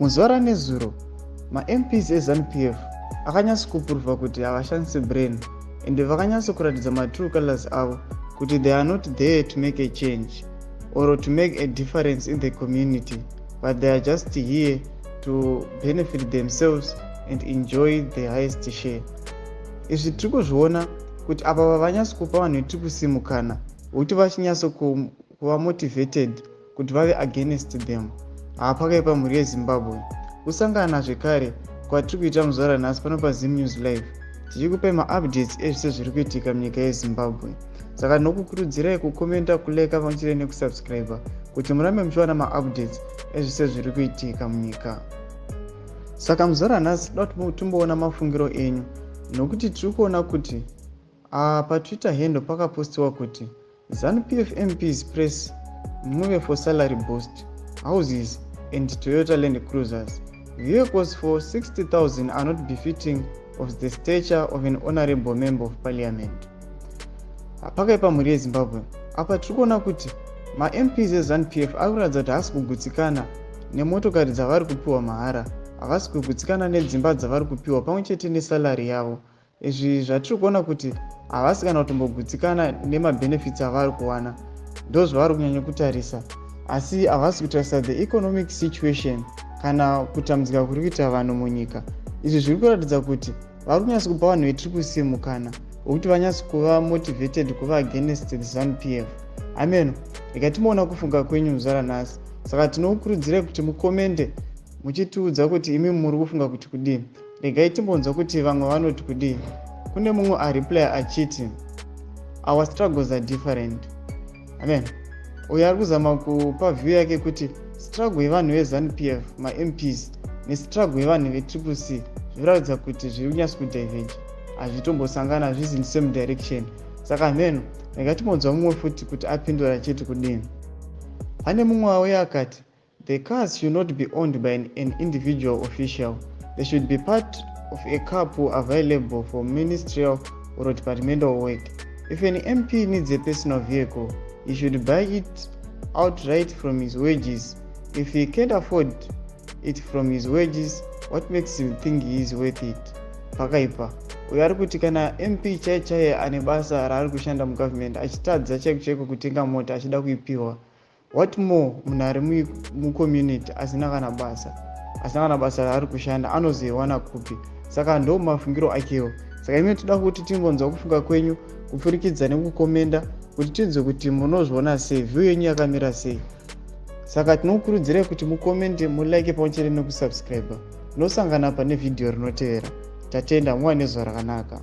Muzuva ranezuro, maMPs eZanu-PF akanyatso kuprova kuti havashandisi brain and vakanyatso kuratidza matrue colors avo kuti they are not there to make a change or to make a difference in the community, but they are just here to benefit themselves and enjoy the highest share. Izvi tiri kuzviona kuti apa vavanyatso kupa vanhu vetiri kusimukana wekuti vachinyatso kuva motivated kuti vave against them. Hapakaipa, mhuri yeZimbabwe. Kusangana zvekare kwatiri kuita muzuva ranhasi pano paZim News Live, tichikupai maupdates ezvise zviri kuitika munyika yeZimbabwe. Saka ndinokukurudzirai kukomenda, kulike pamwe chete nekusubscribe kuti murambe muchiwana maupdates ezvise zviri kuitika munyika. Saka muzuva ranhasi toda kuti timboona mafungiro enyu, nokuti tiri kuona kuti paTwitter handle pakapostiwa kuti "ZANU-PF MPs press Ncube for salary boost, houses and Toyota Land Cruisers. Vehicles for 60,000 are not befitting of the stature of an honorable member of parliament." Pakaipa, mhuri yeZimbabwe. Apa tiri kuona kuti maMPs eZANU-PF ari kuratidza kuti haasi kugutsikana nemotokari dzavari kupiwa mahara, havasi kugutsikana nedzimba dzavari kupiwa pamwe chete nesalary yavo. Izvi zvatiri kuona kuti havasi kana kutombogutsikana nemabenefits avari kuwana. Ndo zvavari kunyanya kutarisa, asi havasi kutarisa the economic situation kana kutambudzika kuri kuita vanhu munyika. Izvi zviri kuratidza kuti vari kunyatsa kupa vanhu vetiri kusimukana wekuti vanyatso kuva motivated kuva against the ZANU-PF. Ameno, rega timboona kufunga kwenyu muzuva ranhasi. Saka tinokurudzirai kuti mukomende muchitiudza kuti imi muri kufunga kuti kudii. Regai timbonzwa kuti vamwe vanoti kudii. Kune mumwe areply achiti, "Our struggles are different." Amen. Uyo ari kuzama kupa view yake kuti struggle yevanhu veZANU-PF, maMPs, nestruggle yevanhu veTriple C zvinoratidza kuti zviri kunyatso kudiverge, hazvitombosangana, hazvizi in same direction. Saka mheno, rega timbonzwa mumwe futi kuti apindura achiti kudini. Pane mumwe auya akati, "The cars should not be owned by an individual official. They should be part of a car pool available for ministerial or departmental work. If an MP needs a personal vehicle, he should buy it outright from his wages. If he can't afford it from his wages, what makes him think he is worth it?" Pakaipa. Uyo ari kuti kana MP chai chaiye ane basa raari kushanda mugovernment achitadza chaiko chaiko kutenga mota achida kuipiwa, what more munhu ari mucommunity asina kana basa, asina kana basa raari kushanda, anozoiwana kupi? Saka ndo mafungiro akewo. Saka imi toda kuti timbonzwa kufunga kwenyu kupfurikidza nekukomenda kuti tinzwe kuti munozviona sei, view yenyu yakamira sei. Saka tinokurudzirai kuti mukomende, mulike pamwe chete nekusubscribe. Tinosangana pane vhidhiyo rinotevera. Tatenda, muva nezuva rakanaka.